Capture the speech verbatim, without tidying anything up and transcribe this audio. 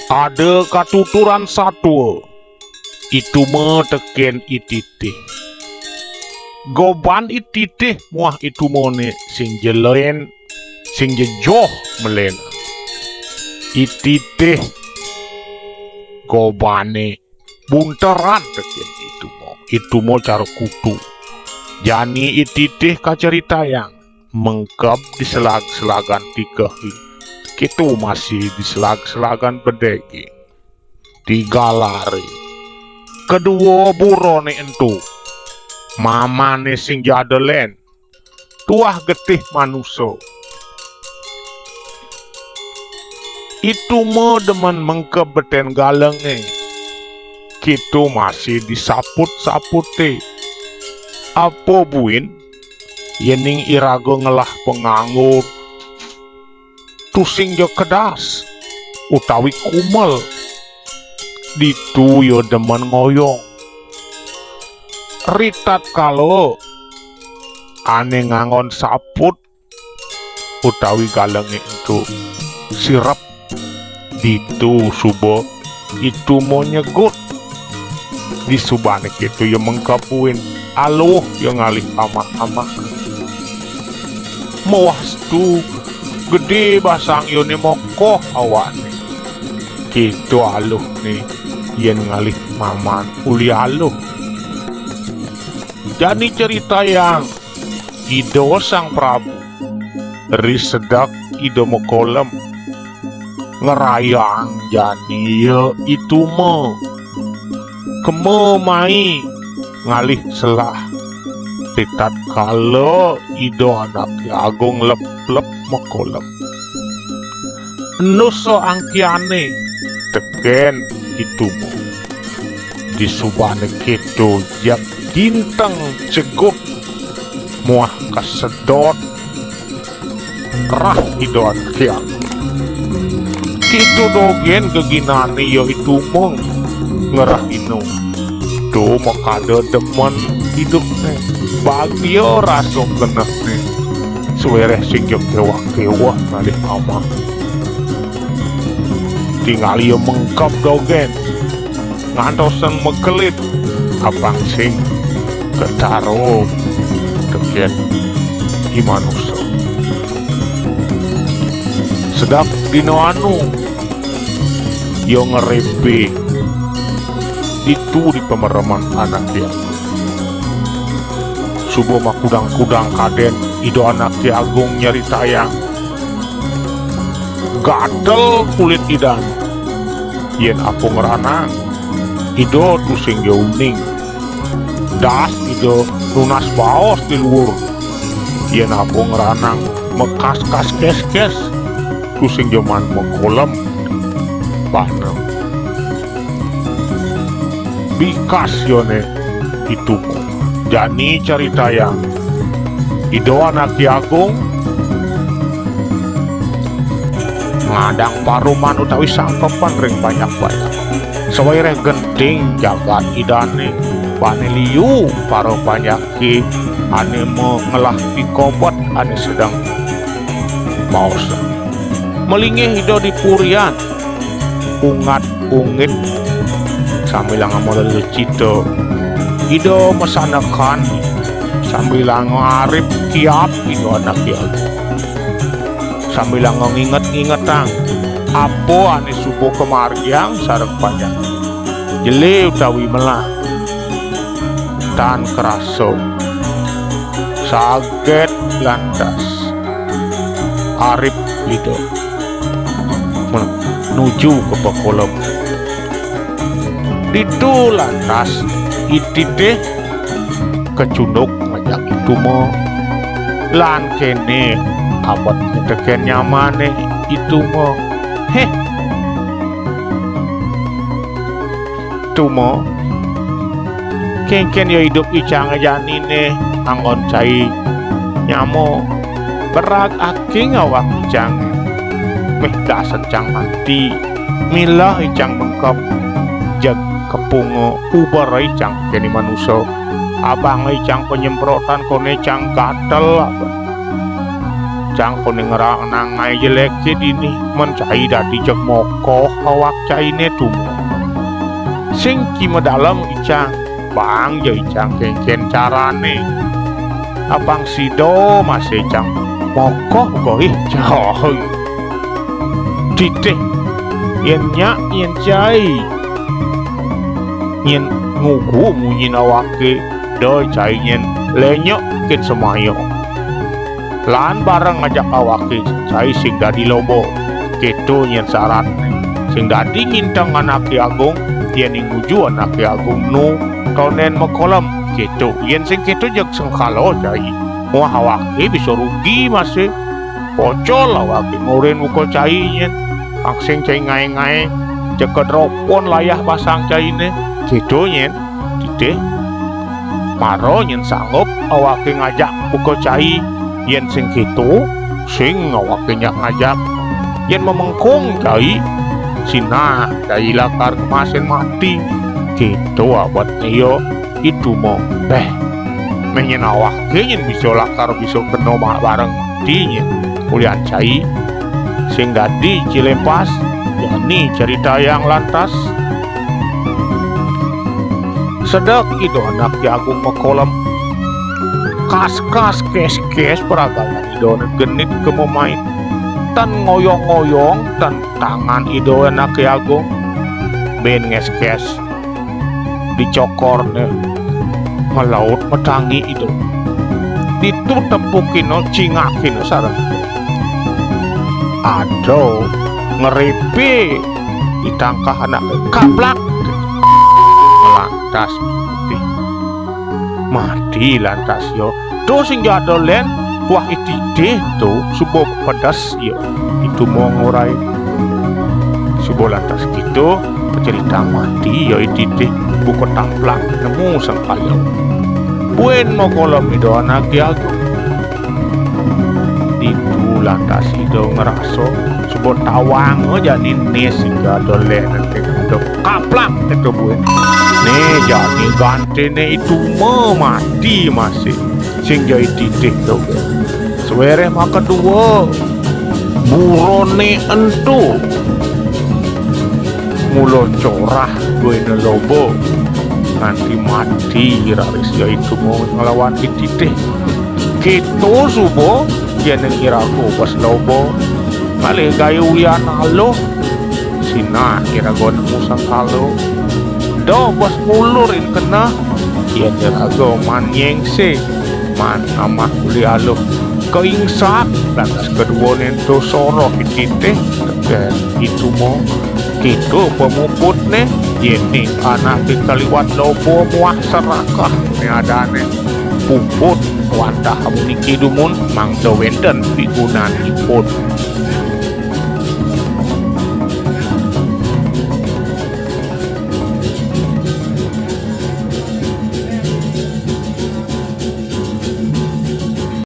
Ada katuturan satua, I Tuma tekén I Titih. Goban I Titih muah I Tumané sing ja lén, sing ja joh malénan. I Titih gobané bunteran tekén I Tuma. I Tuma cara kutu. Jani I Titih kacaritayang, mengkeb di selag-selagan tikehé. Kéto masih di selag-selagan bedegé. Di galaré, kedua buroné ento, mamané sing ja ada lén, tuah getih manusa. I Tuma demen mengkeb betén galengé. Kéto masih di saput-saputé. Apa buin, yéning iraga ngelah panganggo, tusing ja kedas utawi kumel, ditu ia demen ngoyong. Ritatkala ané nganggon saput utawi galengé ento sirep, ditu suba I Tuma nyegut. Disubané kéto ia mengkeb buin, aluh ia ngalih amah-amah. Mawastu gedé basang iané mokoh awaké. Kéto aluhné yén ngalih maman uli aluh. Jani caritayang, Ida Sang Prabu ri sedek Ida makolem, ngrayang jani ia I Tuma kema mai ngalih selah. Ritatkala Ida Anaké Agung leplep makolem, enu saangkiané tekén I Tuma. Disubané kéto, jeg jinteng jeguh muah kasedot rah Ida Anaké Agung. Kéto dogén geginané ia I Tuma ngrahina. Ento makada demen idupné, bagia rasa genahné, sawiréh sing ja kéweh-kéweh ngalih amah. Tingal ia mengkeb dogén, ngantosin makelit, apang sing ketara tekén i manusa. Sedek dina anu, ia ngrépé ditu di pamereman anaké. Suba makudang-kudang kadén Ida Anaké Agung nyaritayang, gatel kulit Idané. Yén apa ngranang, Ida tusing ja uning. Das Ida nunas baos di luur. Yén apa ngranang, mekas-kas kés-kés, tusing ja maan makolem. Bana bikas iané I Tuma. Jani caritayang, Ida Anaké Agung ngadang paroman utawi sangkepan ring panjak-panjak. Sawiréh genting jagat Idané, bani liu para panjaké ané ma-, ngelah pikobet ané sedeng maos. Malinggih Ida di purian, ungad-ungid, sambilanga malelecita. Ida masandekan, sambilanga arip kiap Ida Anaké Agung. Sambilanga nginget-ngingetang apa ané suba kamargiang sareng panjak. Jelé utawi melah, tan krasa, saget lantas arip Ida menuju ka pakolem. Ditu lantas I Titih kacunduk ngajak I Tuma, lan kéné abetné tekén nyamané I Tuma. "Héh, Tuma, kénkén ya idup icangé janiné anggon cai nyama? Berag aking awak icangé. Méh dasen cang mati. Milah icang mengkeb, jeg kepunga uber icang tekén i manusa. Abanga icang panyemprotan koné cang gatel abet." Icang koné ngerangnang ngaé jeléké dini, mén cai dadi jeg mokoh awak cainé tumo. Sing cimedalem icang, bang ja icang kénkén carané. Apang sida masih icang mokoh goih cai. Titih, yén nyak nyén cai. Nyén ngugu munyin awaké, da cai nyén lenyek kin semaya. Lan bareng ngajak awaké cai sing dadi loba. Kéto nyén saratné. Sing dadi nyinteng anaké agung, yén nuju anaké agung nu tondén makolem. Kéto, yén sing kéto jeg sengkala cai. Muah awaké bisa rugi masih. Pocol awaké ngurin buka cai nyén. Pang sing cai ngaé-ngaé, jeg kedropon layah basang cainé. Kéto nyén. Titih, mara nyén sanggup awaké ngajak buka cai. Yén sing kéto, sing awaké nyak ngajak. Yén mamengkung cai, sinah cai lakar kemasin mati. Kéto abetné ya, itu mah. Béh, méh nyén awaké nyén bisa lakar bisa kena ma-, bareng mati nyén. Ulian cai, sing dadi cilémpas, jani caritayang lantas. Sedek ida anaké agung makolem. Kas-kas kés-kés peragalan idané genit ka mamaid. Tan ngoyong-ngoyong, tan tangan ida anaké agung. Bin ngés-kés dicokorné malaut matangi ida. Ditu tepukina, cingakina sareng. Ada ngeripé di tangkah anaké, kaplak. Lantas mati. Mati lantas ya. Tuh sing jadul lén, buah ititih tuh, suba pedas ya. Itu mau ngurai. Suba lantas gitu, cerita mati ya ititih, buka taplak nemu sengkala. Buin mau kolom ida anaké agung. Ditu lantas ida ngerasa, suba tawang aja ninis sing jadul lén nanti. Kaplak itu buin. Né jani gantiné itu mah mati masih. Sing jai titih to. Suéréh makadua, buroné ento. Mula corah duéné loba. Nganti mati raris jai itu mau nglawan titih. Kéto suba, yén iraga bes loba. Ngalih gaya ulian aluh. Sinah iraga nemu sengkala. Da bes ngulurin keneh, yén iraga man nyéngsé, man ngamah uli aluh. Kaingsak, lantas kaduané ento soroh ititih, tekén itu mo. Kéto pamuputné, yén anaké kaliwat loba muah serakah né adané. Puput wantah amuniki dumun, mangda wénten pigunanipun.